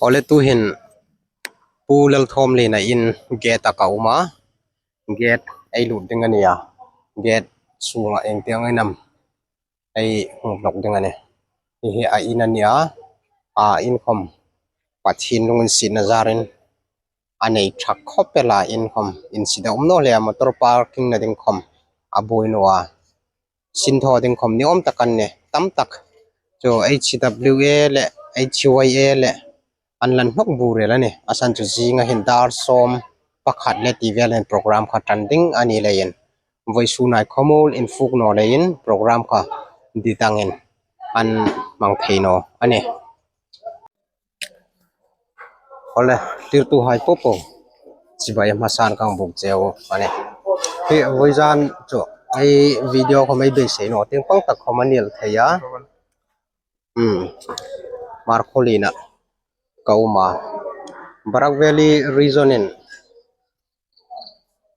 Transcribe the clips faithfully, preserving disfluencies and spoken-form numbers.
Awle, tuhin Pu Lalthawmliena in gate-a ka um a. Gate ei lut ding a nia. Gate sunga ieng tieng ei nam ei hung block ding a nih. Hi hi a in a nia. A in khawm Pathien lunginsietna zarin a nei ṭha khawp el a, in khawm insiet a um naw le, a motor parking-na ding khawm a buoi naw a. Sin thaw ding khawm ni awm tak an nih, tam tak. Chu H W A le H Y A le an lan hnawk bur el a nih. A san chu zinga hin dar sawm pakhat le ti vel hin program kha ṭan ding a ni leiin, vawisun hai khawmuol infuk naw leiin program kha ditangin an hmang thei naw a nih. Awle, thlirtuhai popo, chibai hmasan ka hung buk cheu a nih. Hi vawizan chu ei video khawm ei beisei naw, tieng pang tak khawm a ni el thei a. Hmm. Hmarkhawlien-a ka um a. Barak Valley Region-in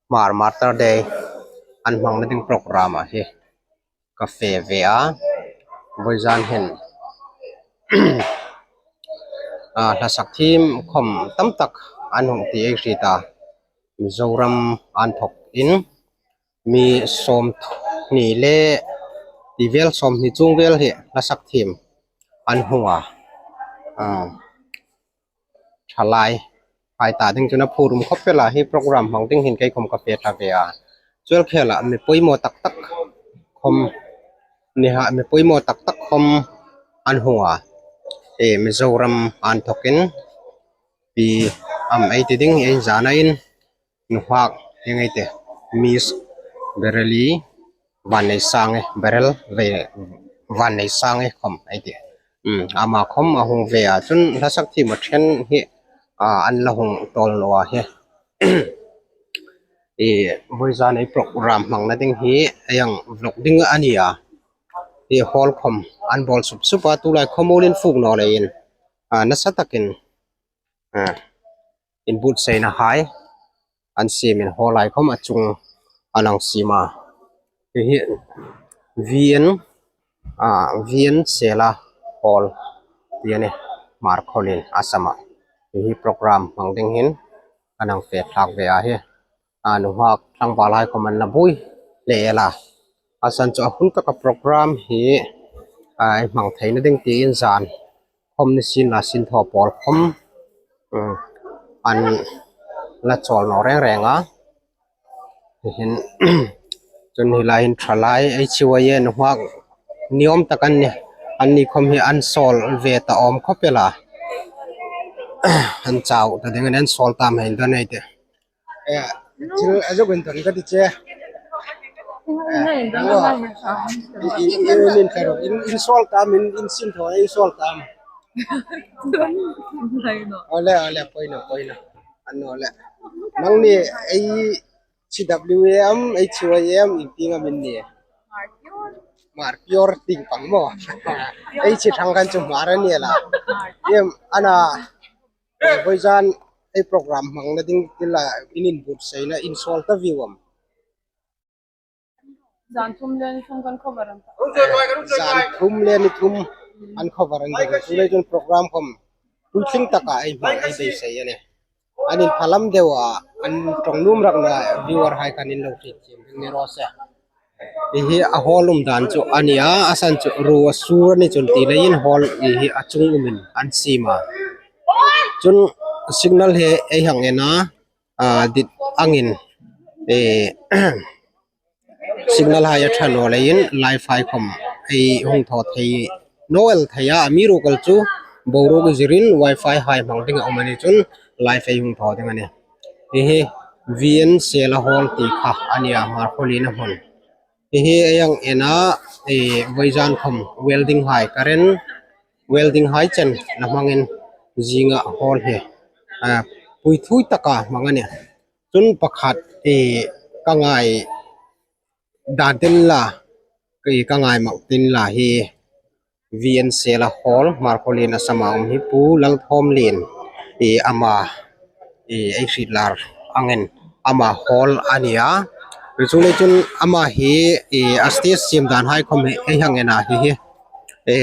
Hmar Martyr Day an hmangna ding program-a hi ka fe ve a. Vawizan hin, a, hlasak thiem khawm tam tak an hung ti ei hriet a. Mizoram inthawkin mi sawmhni le ti vel, sawmhni chung vel hi hlasak thiem an hung a. A, ṭhalai hai ta ding chun a phur um khawp el a, hi program hmang ding hin kei khawm ka fe ṭha ve a. Chu el khela mi poimaw tak tak khawm ni ha, mi poimaw tak tak khawm an hung a. E, Mizoram inthawkin pi am ei ti ding, ei zana in nunghak ieng ei ti, Miss Bereli Vanneisange, Berel ve, Vanneisange khawm ei ti. Um, ama khawm a hung ve a, chun hlasak thiem a ṭhen hi, a, an la hung tawl naw a hi. E, vawizan ei program hmangna ding hi ei hang vlog ding a nia. E, hall khawm an bawl sup sup a, tulai khawmuol infuk naw leiin, a, nasa takin, a, inbuotsaina hai an siemin hall hai khawm a chung an hang siem a. Hi hi V N, a, V N Sela Hall ti a nih, Hmarkhawlien Assam-a. Hi hi program hmang ding hin an hang fe thlak ve a hi. A, nunghak tlangval hai khawm an la buoi hle el a. A san chu a hun taka program hi, a, ei hmang theina ding tiin zan khawm ni sien la, sin thaw pawl khawm, um, an la chawl naw reng reng a. Hi hin, chun hi lai hin ṭhalai H Y A nunghak ni awm tak an nih. Anni khawm hi an sawl ve ta awm khawp el a. An chau ta ding an, an sawl ta mai ding ei ti. Eh, thil a zuk indawn ka ti che. Eh, i, i, i, in, in, in, in sawl tam, in, in sin thaw, in sawl tam. Ole, ole, poi naw, poi naw. An naw le. Nangni ei H W A am, H Y A am, ieng tieng am in ni? Hmar pure tieng pang maw. Ei chi thang khan chu Hmar a ni la. Em, ana, vawizan ei program hmangna ding tila in inbuotsaina in sawl ta viu am? Zan thum le ni thum kan cover an ta. Zan thum le ni thum an cover an ta. Chu lai chun program khawm puitling taka ei hmang ei beisei a nih. An inphalam deu a, an ṭawng nuom rakna viewer hai khan in lo hriet thiem ding ni raw se. Hi hi a hall um dan chu a nia, a san chu ruo a sur a ni chun ti leiin hall hi hi a chung umin an siem a. Chun signal hi ei hang en a, a, dit angin, e, signal hai a ṭha naw leiin live hai khawm ei hung thaw thei naw el thei a, amiruokchu boruok zirin wifi hai hmang ding a um a ni chun live ei hung thaw ding a nih. Hi hi V N Sela Hall ti kha a nia, Hmarkhawlien-a hmun. Hi hi ei hang en a, e, vawizan khawm welding hai current, welding hai chen la hmangin zinga hall hi, a, puithui taka hmang a nih. Chun pakhat, e, ka ngai dan tin la, e, ka ngai mak tin la hi V N Sela Hall, Hmarkhawlien Assam-a um hi Pu Lalthawmlien, e, ama, e, ei hriet lar angin ama hall a nia. Chu lai chun ama hi, e, a stage siem dan hai khawm hi ei hang en a, hi hi, e,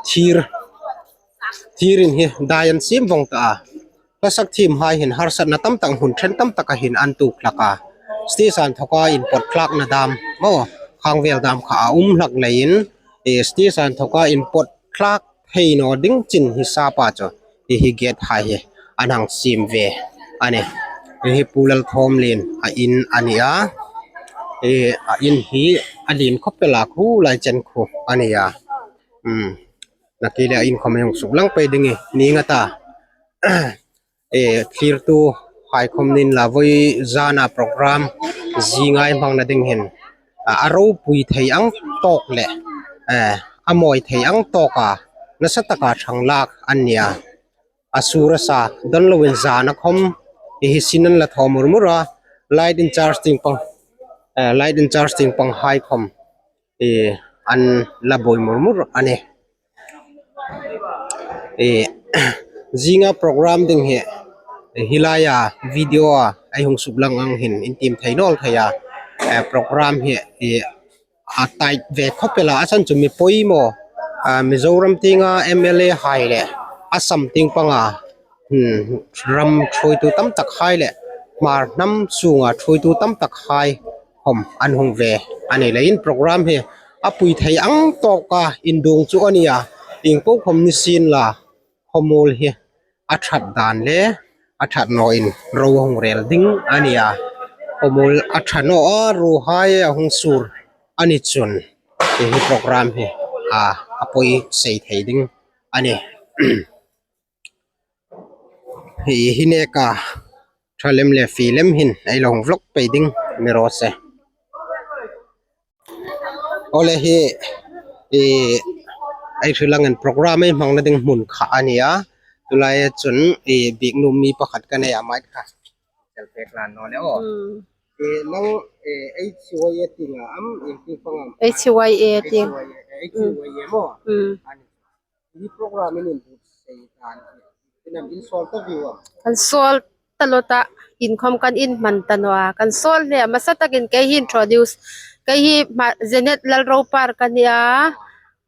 thir Thirin hi dai an siem vawng ta a. Hla sak thiemhai hin harsatna tam tak, hmun ṭhen tam taka hin an tuok hlak a. Stage-a inthoka inpawt thlakna dam maw, khang vel dam kha a um hlak leiin, e, stage-a inthoka inpawt thlak thei naw ding chin hi sapa chu, hi, hi gate-hai hi an hang siem ve a nih. Hi, hi Pu Lalthawmlien a in a ni a. E, a in hi a lien khawp el a, khu lai chen khu a ni a. Hmm. Nakie le a in khom ei hung suklang pei ding a nih a ta. E, thlirtuhai khom ni inla, voi zana program zinga ei hmangna ding hin, a, a ropui thei ang tawk le, e, a mawi thei ang tawka nasa taka ṭhang lak an ni a. A sur a sa dawn loin zana khom hi, hi sin an la thaw mur mur a, light in charge tieng pang, e, light in charge tieng panghai khom, e, an la buoi mur mur a nih. E, zinga program ding hi, hi laia video-a ei hung suklang ang hin intiem thei naw el thei a. E, program hi, e, a tight ve khawp el a, a san chu mi poimaw, a, Mizoram tienga M L A-hai le Assam tieng panga, hmm, ram ṭhuoitu tam takhai le Hmar hnam sunga ṭhuoitu tam takhai khom an hung ve a ni leiin program hi a pui thei ang tawka indung chu a ni a. Ieng po khom ni sienla, khawmuol hi a ṭhat dan le a ṭhat nawin ro a hung rel ding a ni a. Khawmuol a ṭha naw a, ruhai a hung sur a ni chun, hi, hi program hi, a, a poi sei thei ding a nih. Hi, hi neka ṭha lem le fie lem hin ei lo hung vlog pei ding ni raw se. Awle hi, e, ei hril angin program ei hmangna ding hmun kha a ni a. Tulaia chun, e, bieknum mi pakhat ka nei a, mic kha tel pek hlan naw le aw. Hmm. E, nang, e, H Y A tieng a am, e, tieng pang am? H Y A tieng. H Y A, H Y A maw? Hmm. A ni. Hi program in inbuotsai dan hi, in am in sawl ta viu am? Kan sawl ta lo ta, in khom kan inhman ta naw a. Kan sawl hle a, hmasa takin kei hi introduce. Kei hi Hma-, Janet Lalropar ka ni a,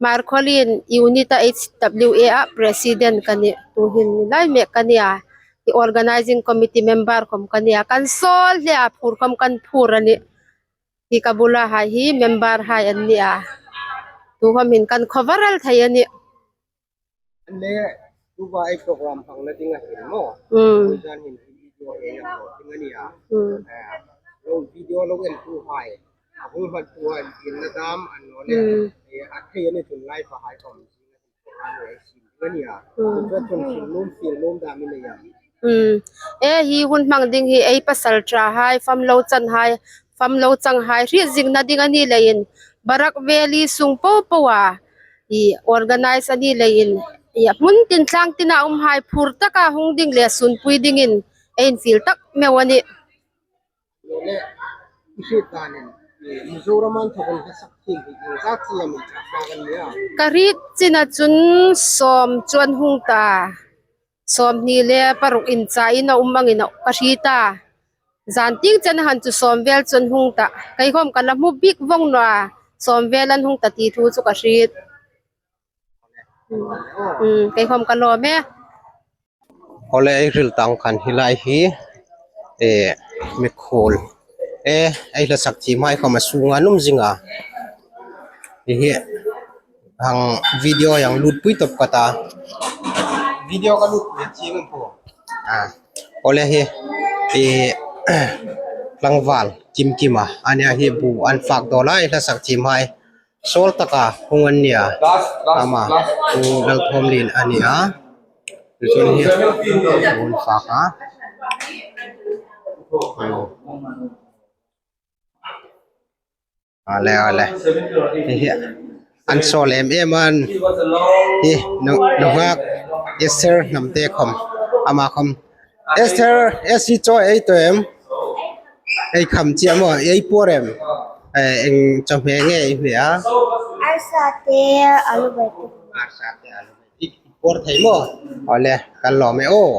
Hmarkhawlien unit-a H W A-a president ka nih. Tuhin ni lai mek ka ni a. Hi organizing committee member khom ka ni a. Kan sawl hle a, phur khom kan phur a nih. Hi ka bula hai hi member hai an ni a. Tu khom hin kan cover el thei a nih. An le, tu va ei program hmangna ding a hin maw. Hmm. Voi zan hin hi video ei hmang ding a ni a. Hmm. Eh, lo video lo entuhai, a hung hmantuhai, inna dam an naw le. Hmm. Eh, a thei a ni chun live-a hai khom. Hmm. Hmm. E, hi hun hmang ding hi ei pasalṭhahai, fam lo chanhai, fam lo changhai hriet zingna ding a ni leiin, Barak Valley sung po po a, i organize a ni leiin, i hmun tin tlang tina umhai phur taka hung ding le sunpui dingin ei infiel tak meu a nih. Ka hriet china chun sawm chu an hung ta. Sawmhni le paruk inchain a um angin ka hriet a. Zan tieng chen a han chu sawm vel chu an hung ta. Kei khom ka la hmu bik vawng naw a. Sawm vel an hung ta ti thu chu ka hriet. Hmm, kei khom ka lawm e. Awle, ei hril tang khan hi lai hi, e, mikhuol. E, ei hla sak thiemhai khom a sunga an um zing a. Hi hi, hang video hang lutpui tawp ka ta. Video ka lutpui thiem em po. A, awle hi, e, tlangval kim kim a. A nia hi bu an fak dawl a, ei hla sak thiemhai. Sawl taka hung an nia. Ama, Pu Lalthawmlien a nia. Chu chu hi, hung fak a. A le, a le. Hi, hi. An sawl em em an. Hi, nu, nunghak Esther Hnamte khom. Ama khom. Esther, Esther chaw ei taw em? Ei kham chi am aw, ei puor em? Eh, ieng chawhmeh nge ei hmeh a? Arsa te alu bai te. Arsa te alu bai te. I puor thei maw? Awle, kan lawm e aw.